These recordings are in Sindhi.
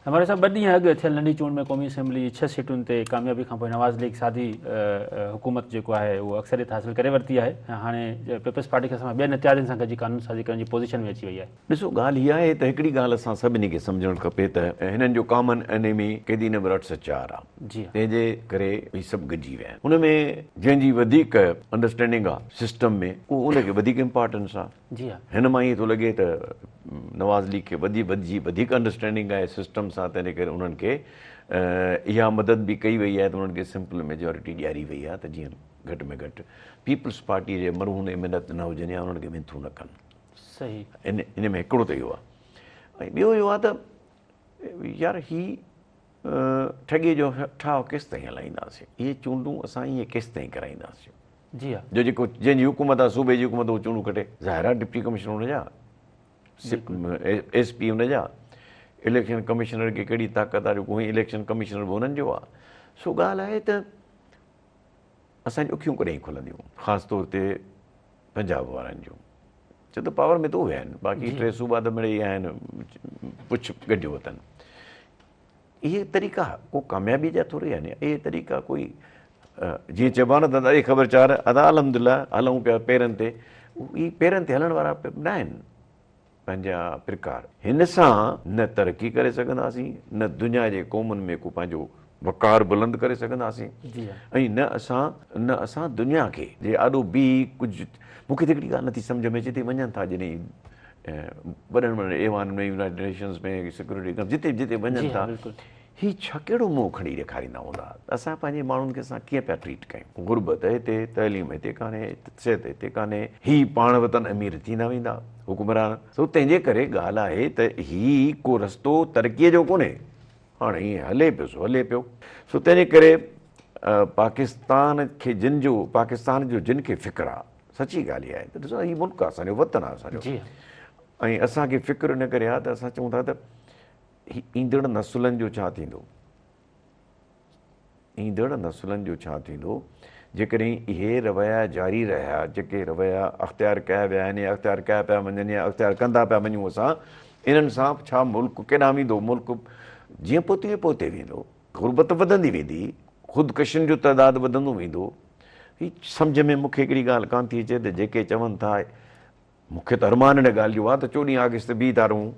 ماري صاحب، 2 ڏينهن اڳ ٿيل ننڍي چونڊ ۾ قومي اسيمبلي جي 6 سيٽن تي ڪاميابي کانپوء نواز ليگ سادي حڪومت جيڪو آهي اهو اڪثريت حاصل ڪري ورتي آهي ۽ هاڻي پيپلز پارٽي کان سواء ٻين اتحادين سان گڏجي قانون سازي ڪرڻ جي پوزيشن ۾ اچي وئي آهي. ڏسو، ڳالهه اها آهي ته هڪڙي ڳالهه اسان سڀني کي سمجهڻ کپي ته هنن جو ڪامن انيمي قيدي نمبر 804 آهي، تنهن جي ڪري هي سڀ گڏجي ويا آهن. ان ۾ جنهن جي وڌيڪ انڊرسٽينڊنگ آهي سسٽم ۾ اهو ان کي وڌيڪ امپارٽنس آهي. جي ها. هن مان ائين ٿو لڳي ته نواز ليگ کي وڌي وڌجي وڌيڪ انڊرسٽينڊنگ آهي سسٽم سان، تنهن ڪري انهن کي اها مدد به ڪئي وئي آهي ته انهن کي سمپل ميجارٽي ڏياري وئي آهي ته جيئن گهٽ ۾ گهٽ پيپلز پارٽي جي مرهون منت نه هجن يا انهن کي منٿون نه ڪن. صحيح. ان ۾ هڪڙو ته اهو آهي ۽ ٻيو اهو آهي ته يار هي ٺڳي جو ٺاهه ڪيستائين هلائينداسين؟ اهي چونڊون اسان ائين ڪيستائين ڪرائينداسين؟ جي ها. جو جيڪو جنهن جي حڪومت آهي صوبي جي حڪومت اهو چونڊون ڪٽي. ظاهر آهي ڊپٽي ڪمشنر ان جا، ايس پي ان جا، اليڪشن ڪمشنر کي ڪهڙي طاقت آهي جو ڪوئي اليڪشن ڪمشنر به انهن جو آهي. سو ڳالهه آهي ته اسان جون اکيون ڪڏهن کلنديون، خاص طور تي پنجاب وارن جون، ڇو ته پاور ۾ ته اهي آهن، باقي ٽي صوبا ته مڙئي آهن پڇ ڳنڍيو وتن. اهي طريقا ڪو ڪاميابي جا ٿوري آهن، اهي طريقا ڪوئي جيئن چئبو آهي نه ته اڙي خبر چار ادا الحمدلله هلون پيا پيرن تي، اهي پيرن تي هلڻ وارا نه آهن پنهنجا پرڪار. هن سان نه ترقي ڪري سگهنداسين، نه دنيا جي قومن ۾ ڪو پنهنجو وقار بلند ڪري سگهنداسين ۽ نه اسان نه اسان دنيا کي جي آڏو بيهي ڪجهه. مون کي ته هڪڙي ڳالهه نٿي سمجهه ۾ اچي ته وڃن ٿا جڏهن وڏن وڏن ايوانن ۾ يونائيٽڊ نيشنز ۾ سيڪيورٽي ڪائونسل جتي جتي وڃن ٿا هي ڇا ڪهڙو منهن کڻي ڏيکاريندا هوندا ته اسان پنهنجي ماڻهن کي اسان ڪيئن پيا ٽريٽ ڪيون. غربت هتي، تعليم هتي ڪانهي، صحت هتي ڪانهي، هي پاڻ وطن امير ٿيندا ويندا حڪمران. سو تنهن جي ڪري ڳالهه آهي ته هي ڪو رستو ترقي جو ڪونهي، هاڻي ائين هلي پيو سو هلي پيو. سو تنهن جي ڪري پاڪستان کي جن جو پاڪستان جو جن کي فڪر آ، سچي ڳالهه اها آهي ته ڏسو هي ملڪ آ اسان جو، وطن آ اسان جو ۽ اسان کي فڪر ان ڪري آ ته اسان چئون ٿا ته هي ايندڙ نسلن جو ڇا ٿيندو؟ ايندڙ نسلن جو ڇا ٿيندو جيڪڏهن اهي رويا جاري رهيا، جيڪي رويا اختيار ڪيا ويا آهن يا اختيار ڪيا پيا وڃن يا اختيار ڪندا پيا وڃون اسان، انهن سان ڇا ملڪ ڪيڏانهن ويندو؟ ملڪ جيئن پوء تيئن پوئتي ويندو، غربت وڌندي ويندي، خودڪشين جو تعداد وڌندو ويندو. هي سمجهه ۾ مون کي هڪڙي ڳالهه ڪانه ٿي اچي ته جيڪي چون ٿا، مون کي ته ارمان ان ڳالهه جو آهي ته 14 آگسٽ تي بيهي ٿا رهون،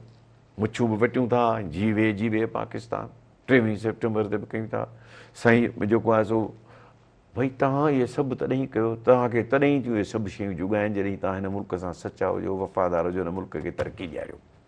مڇون به وٽيون ٿا، جيوي جيوي پاڪستان، 23 سيپٽمبر تي به ڪيون ٿا، سائين جيڪو آهي سو ڀئي توهان اهي سڀ تڏهن ڪيو، توهان کي تڏهن ئي ٿيون اهي سڀ شيون جڳائن جڏهن توهان هن ملڪ سان سچا هجو، وفادار هجو، هن ملڪ کي ترقي ڏياريو.